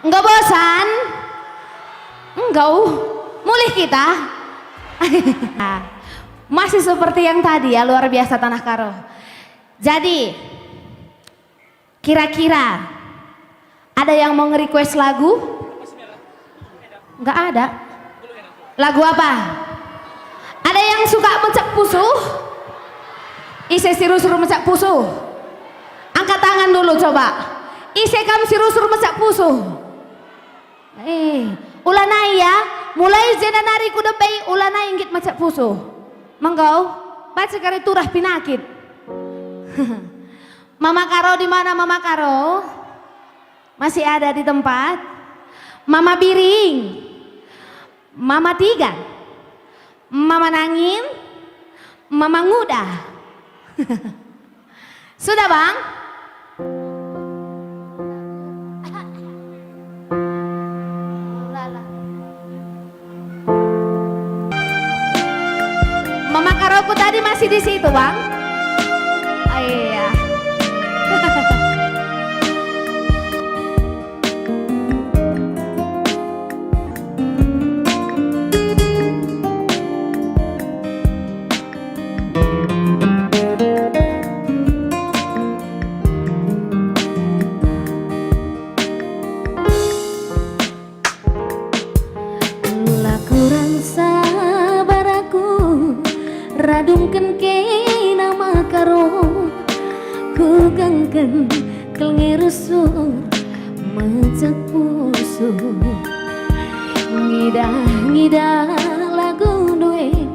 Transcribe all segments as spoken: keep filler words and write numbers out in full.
Enggo bosan? Enggo. Mulih kita? Masih seperti yang tadi ya, luar biasa Tanah Karo. Jadi, kira-kira ada yang mau nge-request lagu? Nggak ada. Lagu apa? Ada yang suka mecak pusuh? Ise si rusur mecak pusuh? Angkat tangan dulu coba. Ise kam si rusur mecak pusuh? Eh, ulanai ya. Mulai jenda nari ku debei, ulanai nggit mecak pusuh. Menggau, baca kari turah pinakit. Mama Karo, di mana Mama Karo? Masih ada di tempat? Mama Biring, Mama Tigan, Mama Nangin, Mama Nguda. Sudah, Bang? Mama Karoku tadi masih di situ, Bang? Oh, iya. La kurang sabar aku, radungken kena Mama Karo, kugengken kal nge rusur mecak pusuh. Ngidah-ngidah lagundu e,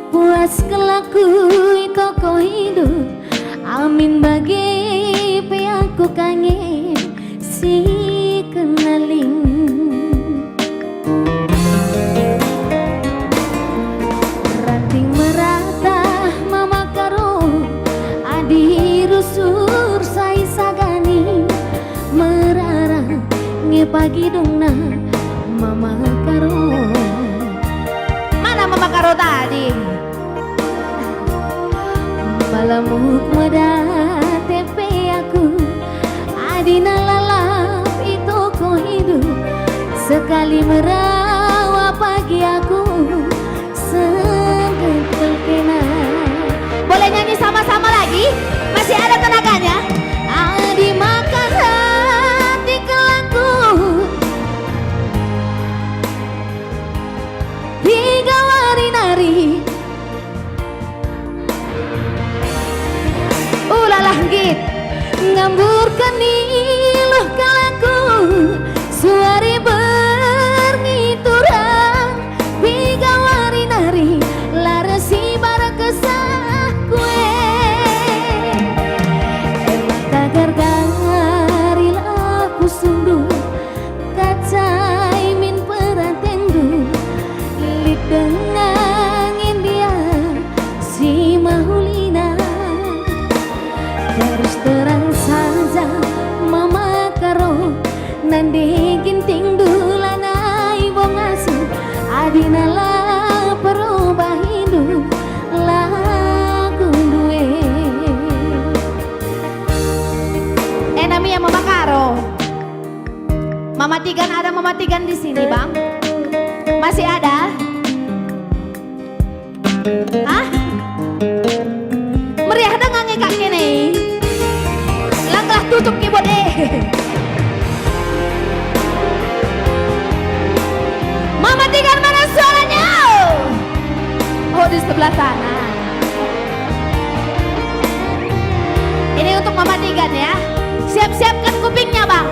puas kal aku itokohindu, amin bage pe aku ka nge si kenaling. Ranting meratah Mama Karo, adi rusur sai sagani, merara nge pagi dungna Mama Karo. Mana Mama Karo tadi? Malamuk medat pe aku, adina lalap itokohindu, sekali merawa pagi aku, sengget kal kena. Boleh nyanyi sama-sama lagi? Masih ada tenaganya? Adi makan hati kelaku, piga wari nari. Ulalah nggit. Ngamburken iluh kal aku, suari berngi turang, piga wari nari la ersibar kesahku e. E maka gargarilah pusuhndu, kacai min peratendu, lit denga nge ndia si mahulina. Terus terang saja Mama Karo, nande gintingndu lanai bo ngasup, adina la perubahindu lagundu e. Ena mia Mama Karo. Mama Tigan, ada Mama Tigan di sini, Bang? Masih ada? Hah? Meriah denga nge kak kene. Langkah tutup keyboard e. Mama Tigan, mana suaranya? Oh, di sebelah sana. Ini untuk Mama Tigan ya. Siap-siapkan kupingnya, Bang.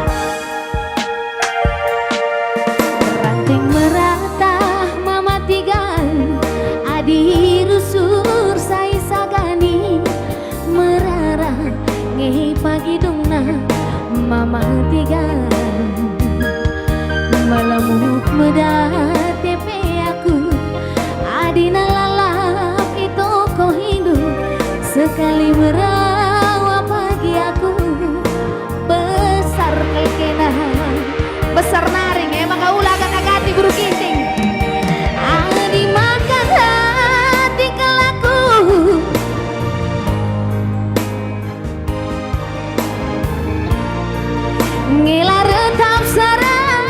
Ranting meratah Mama Tigan, adi rusur sai sagani, merara nge pagi dungna Mama Tigan. Malamuk medat pe aku, adina lalap itokohindu, sekali merawa pagi aku, besar kal kena. Besar nari nge maka ula agat-agati Guru Ginting. Adi makan hati kal aku, nge la retap sara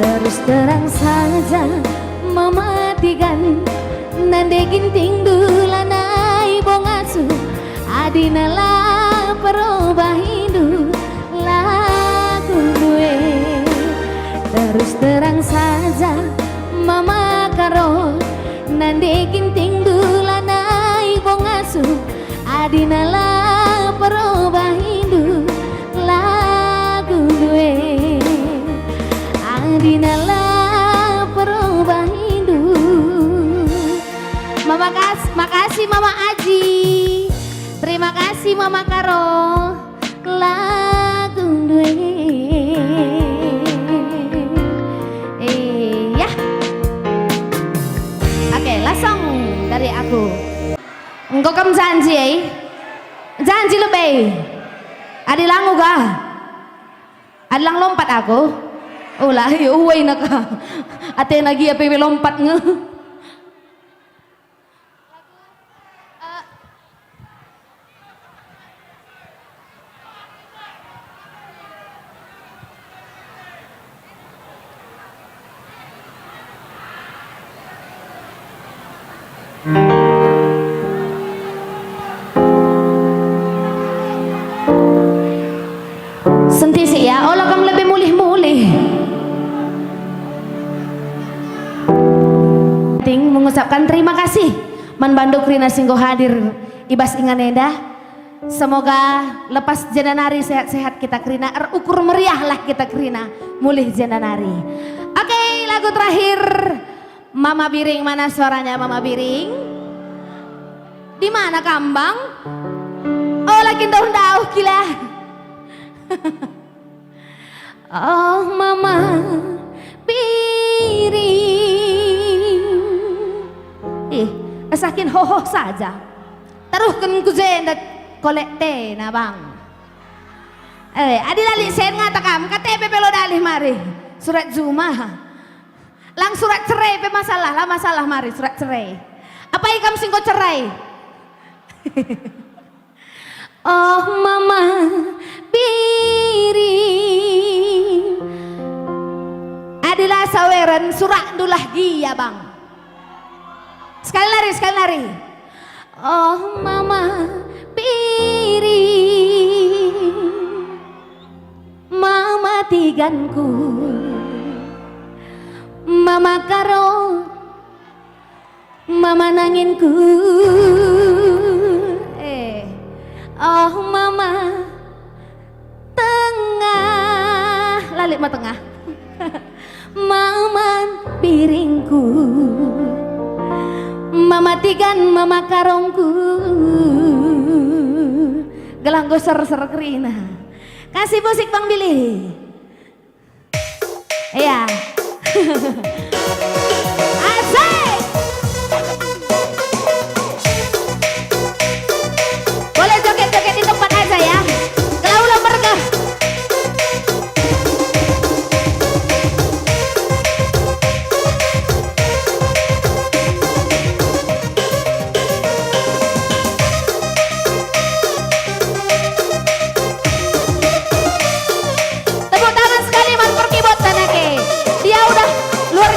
Terus terang saja, Mama Tigan, nande gintingndu lanai bo ngasup, adina la perubahindu lakundu e. Terus terang saja, Mama Karo, nande gintingndu lanai bo ngasup, adina la perubahindu lakundu e, adina la perubahindu. Mama Kas-, makasih Mama Aji. Terima kasih Mama Karo. Lagundu e. Iya. Oke, lasong dari aku. Enggo kam janji, eh? Janji lebe. Adi langu ga? Adi lang lompat aku? Ulah, uwei naka. Atena gia pe lompat nge. Sentisi ya, ola kam lebe mulih-mulih. Ting mengucapkan terima kasih man bandu kerina si enggo hadir i bas ingan enda. Semoga lepas jenda nari sehat-sehat kita kerina, erukur meriahlah kita kerina mulih jenda nari. Oke, lagu terakhir. Mama Biring, mana suaranya Mama Biring? Di mana kambang? Oh, lagi ndauh-ndauh kila. Oh, Mama Biring. Ih, esa kin hohoh saja. Taruhken ku jenda kolek tena, Bang. Eh, adi la lit sen ngata kam, K T P pe lo dalih mari. Surat juma. Lang surat cerai pe masalah, la masalah mari surat cerai. Apai kam si enggo cerai? Oh, Mama Biring. Adi la saweren, suratndu lah gia, Bang. Sekali nari, sekali nari. Oh, Mama Biring, Mama Tiganku, Mama Karo, Mama Nanginku, eh, oh, Mama Tengah, la lit ma tengah. Mama Biringku, Mama Tigan, Mama Karongku. Gelah enggo ser-ser kerina. Kasih musik, Bang Billy. Iya. Asik. Boleh joget-joget di tempat aja ya. Kalau udah mergah. Tepuk tangan sekali man perkibot tanake. Dia udah luar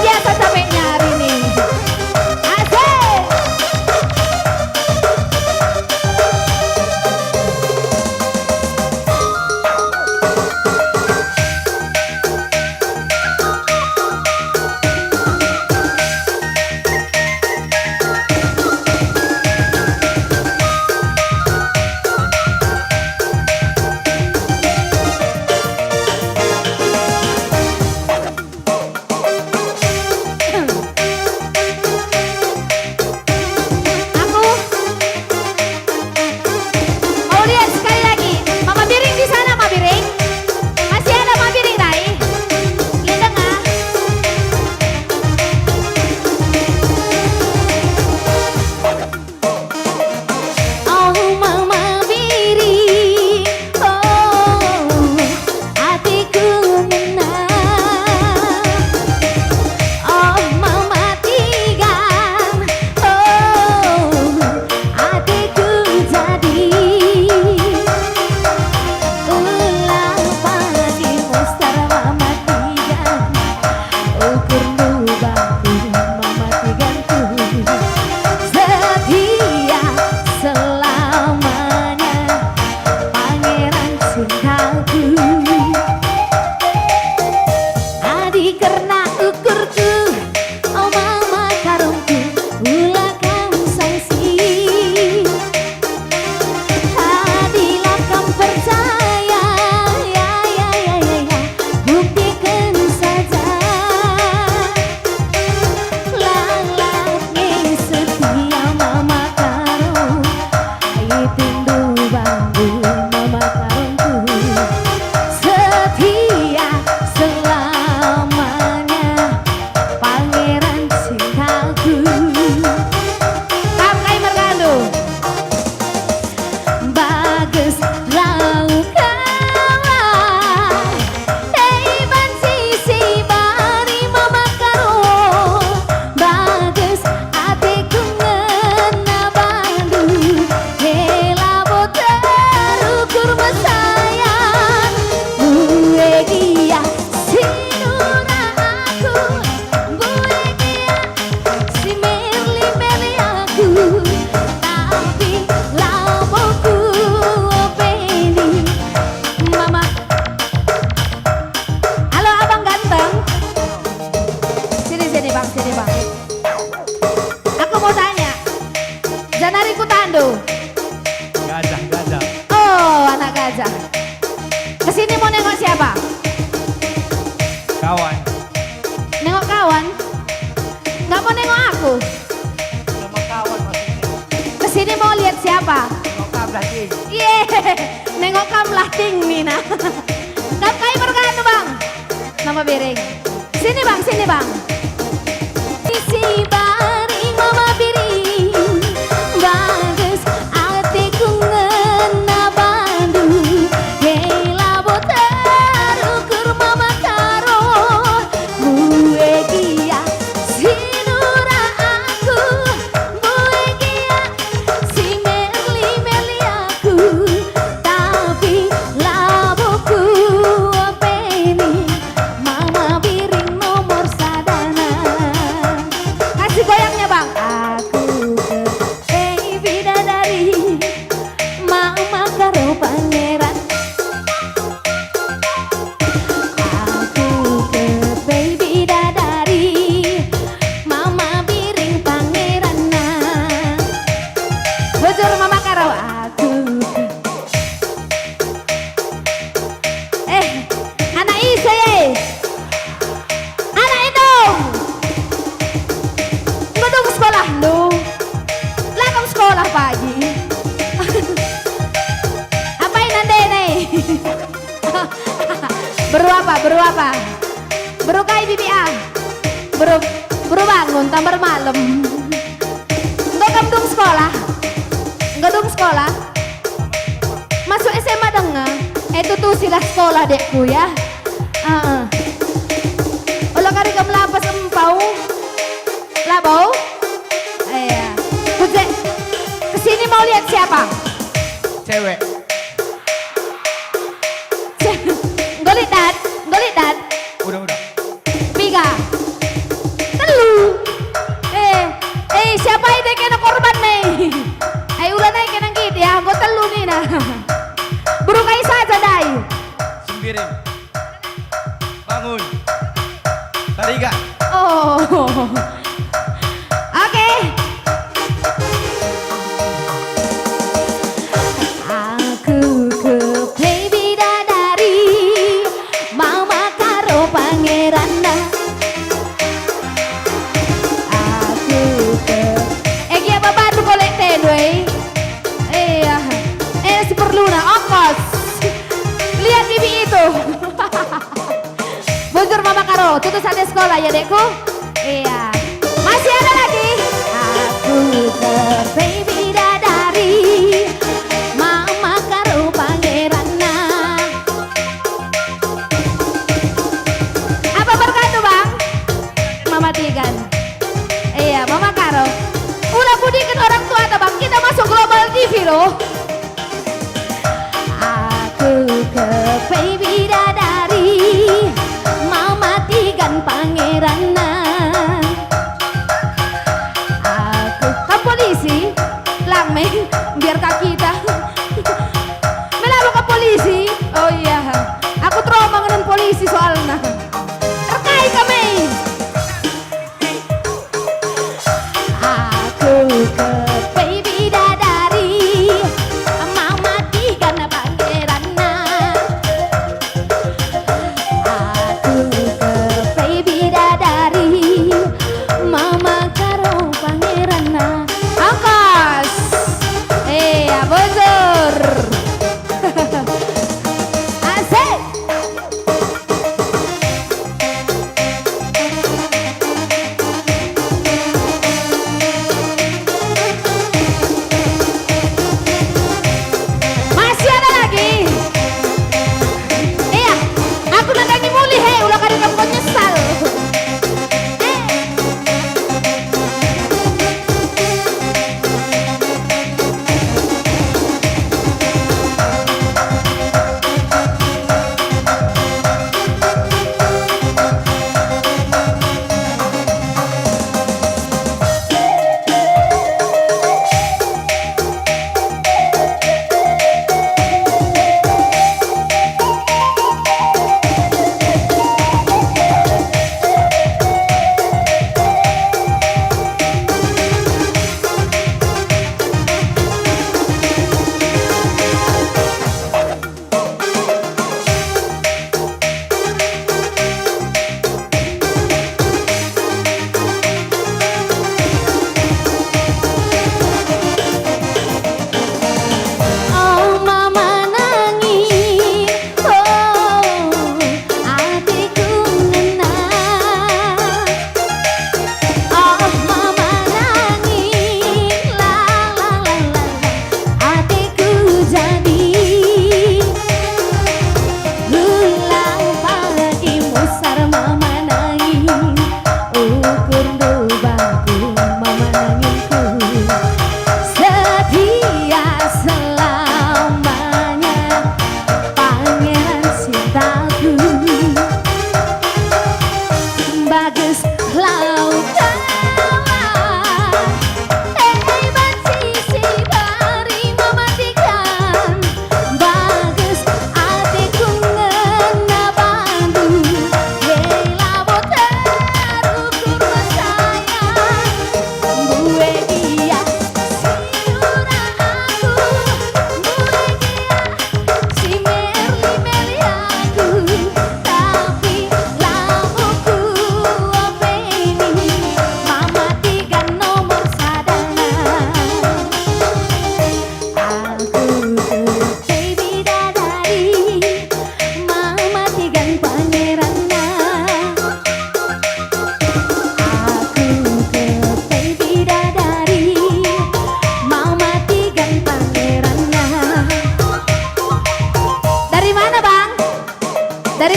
Kawan. Nengok kawan? Nggak mau nengok aku? Sama kawan maksudnya. Kesini mau lihat siapa? Nengok kamu lah, Cing. Ye, nengok kamu lah, Ting, nina. Kap kai merganu, Bang? Nama Biring. Sini, Bang, sini, Bang. Isi baring Mama Biring, bages ateku ngena bandu. Hei labo terukur Mama Karo, mbue gia si nura aku, mbue gia si merli-merli aku, tapi labo kuopeni Mama Biring nomor sadana. Kasih goyangnya, Bang. Aku ke baby dadari, Mama Karo pangeran. Aku ke baby dadari, Mama Biring pangeranna. Bujur Mama Karo, aku ke. Eh, anak ise ye? Anak indung. Enggo dung sekolahndu? La kam sekolah pagi. Apai nandena e? Beru apa? Beru apa? Beru kai, Bibi, ah? Beru, beru bangun, tambar malem. Enggo kam dung sekolah? Enggo dung sekolah? Masuk S M A denga? Eh, tutusilah sekolah, dekku, ya. Heeh. Ola kari kam lapas empau? Labo? Iya. Kuje, kesini mau lihat siapa? Cewek. Enggo lit dat, enggo lit dat. Udah, udah. Piga? Telu. Eh, eh, siapa ide kena korban nih? Eh, ulang nai kena nggit ya, enggo telu nina. Beru kai saja dai. Sembiring. Bangun. Tariga. Oh. Oke. Aku ke baby dadari, Mama Karo pangeranna. Aku ke, eh, gia babandu golek tendu, eh. Iya. Eh, si perluna, ongkos. Lihat bibi itu. Bujur Mama Karo, tutus ate sekolah ya, dekku? Iya. Masih ada lagi. Aku ke baby dadari, Mama Karo pangeranna. Apa merganu, Bang? Mama Tigan. Iya, Mama Karo. Ula budiken orang tua ta, Bang. Kita masuk Global T V loh. Aku ke baby dadari, Mama Tigan pangeranna. Aku ke polisi, lang me, biar kaki ta. Melalu ke polisi. Oh iya, aku trauma ngenen polisi soalna. Erkai kami. Aku ke baby dadari, Mama Tigan pangeranna.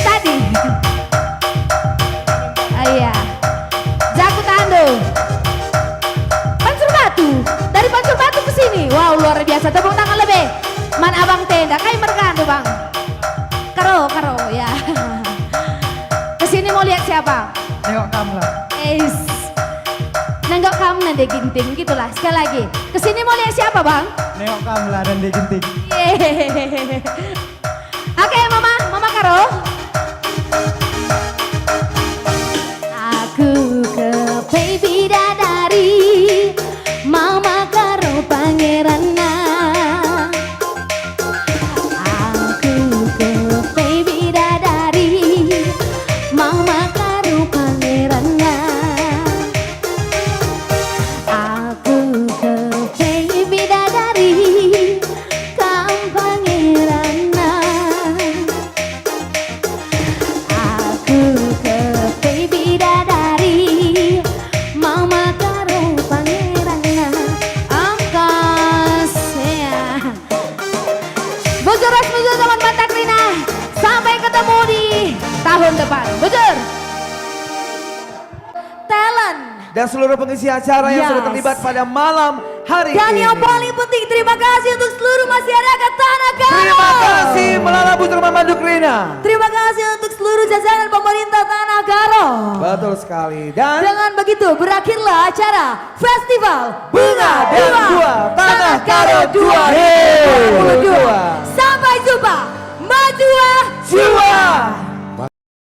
Tadi. Ah, iya. Jaku Tando. Pancur Batu. Dari Pancur Batu ke sini. Wow, luar biasa. Tepuk tangan lebih. Man Abang Tenda. Kai mergandu, Bang? Karo, Karo, ya. Ke sini mau lihat siapa? Nengok kam lah. Eis. Nengok kam Nande Ginting, gitulah. Sekali lagi. Ke sini mau lihat siapa, Bang? Nengok kam lah, Nande Ginting. Yeay. Oke, Mama, Mama Karo. Aku kepe bidadari, Mama Karo pangeranna. Aku kepe bidadari, Mama Karo pangeranna. Aku kepe bidadari, kam pangeranna. Aku kepe bidadari, Mama Karo pangeranna. Angkas, ya. Bujur ras bujur teman Batak Rina. Sampai ketemu di tahun depan. Bujur. Talent. Dan seluruh pengisi acara yang sudah Yes. terlibat pada malam hari Dan ini. yang paling penting, terima kasih untuk seluruh masyarakat Tanah Karo. Terima kasih, Melala Bujur Mamanduk Rina. Terima kasih untuk seluruh jajaran pemerintah Tanah Karo. Betul sekali. Dan Dengan begitu, berakhirlah acara Festival Bunga dan Buah Tanah Karo dua ribu dua puluh dua. Yeay. Sampai jumpa. Majuah. Juah.